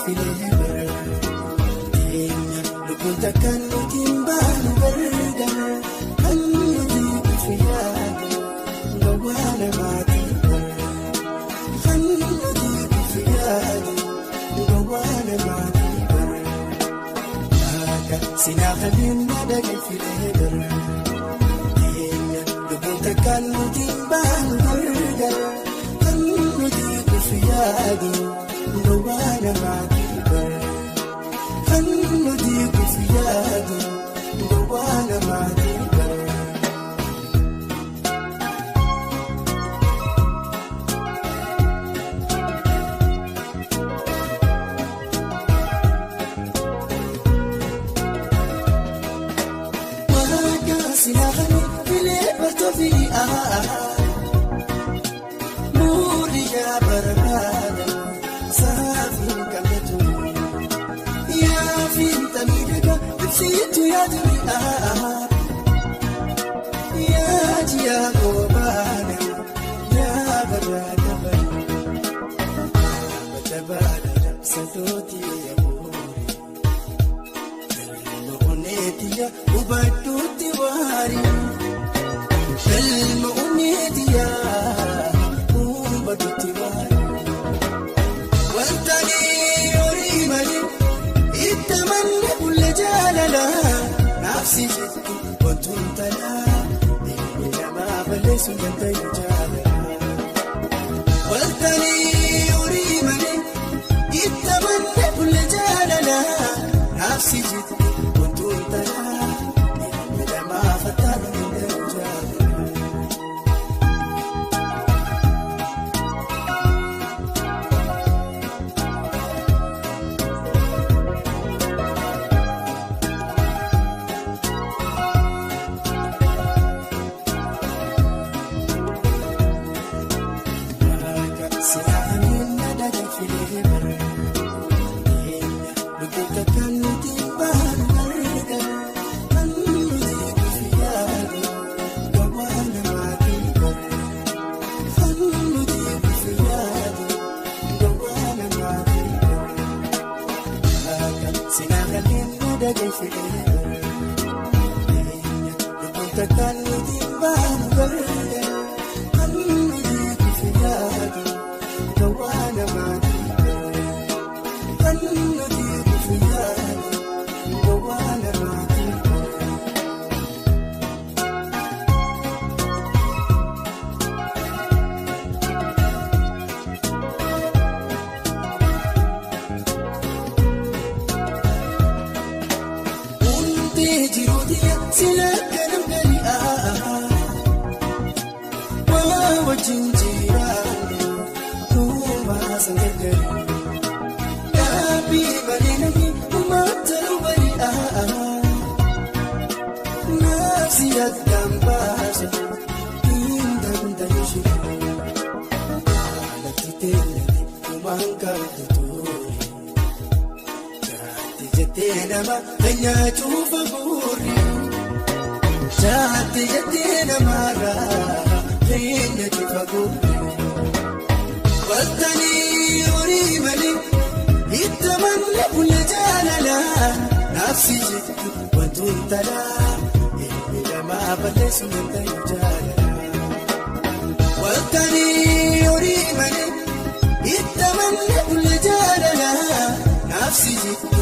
filee bara. Teenya lubbuun takkaan nuti hin baanu gargar. Kan nuti ifi yaadu gowwaa namaatii bara. Kan nuti ifi yaadu gowwaa namaatii bara. Akka sinaafaleen madaqee filee bara. Teenya lubbuun takkaan nuti hin baanu gargar. Kan nuti ifi yaadu gowwaa namaatii bara. Kan nuti ifi yaadu gowwaa namaatii bara. Waaqa sinaafani filee bartoofii muuriyaa barbaada saafiin qabatu yaafiin tamiidhaga ibsituu yaadni yaajiyaa goobaana yaa barbaada barbaada dabsatootii yaaburi. Galma oneetiya hubadhuutti waari. Galma oneetiya hubadhuutti waari. Wanta horii malee itti manni bulle jaalala. Naafsi jettu wantuun talaa ilmi namaa balleessuu danda'u jaalala. Wanta horii malee itti manni bulle jaalala. Naafsi jettu wantuun talaa ilmi namaa fattaaduu danda'u jaalala. Sinaafaniin madaqee filee bara. Lubbuun takkaan nuti baanu gargar. Kan nuti ifi yaadu gowwaa namaatii bara. Kan nuti ifi yaadu gowwaa namaatii bara. Sinaafaniin madaqee filee bara. Lubbuun takkaan nuti baanu gargar. Kan nuti ifi yaadu gowwaa namaatii bara. Kan nuti ifi yaadu gowwaa namaatii bara. Hundee jiruutiya sila kanam gali'aa. Waa wajjin jiraannu tuumaa san gargari. Dhaabbii malee namni uummata nu bari'aa. Naafsi addaan baasu hin danda'u shiru. Alatti teellate uumaan qabdu ture. Jaatti jettee nama kan nyaachuuf hafuurri. Jaatti jettee namarraa kan nyaachuuf hafuurri. Waltanii horii malee itti manni bulle jaalala. Naafsi jettu wantuun talaa ilmi namaa balleessuu danda'u jaalala. Waltanii horii malee itti manni bulle jaalala. Naafsi jettu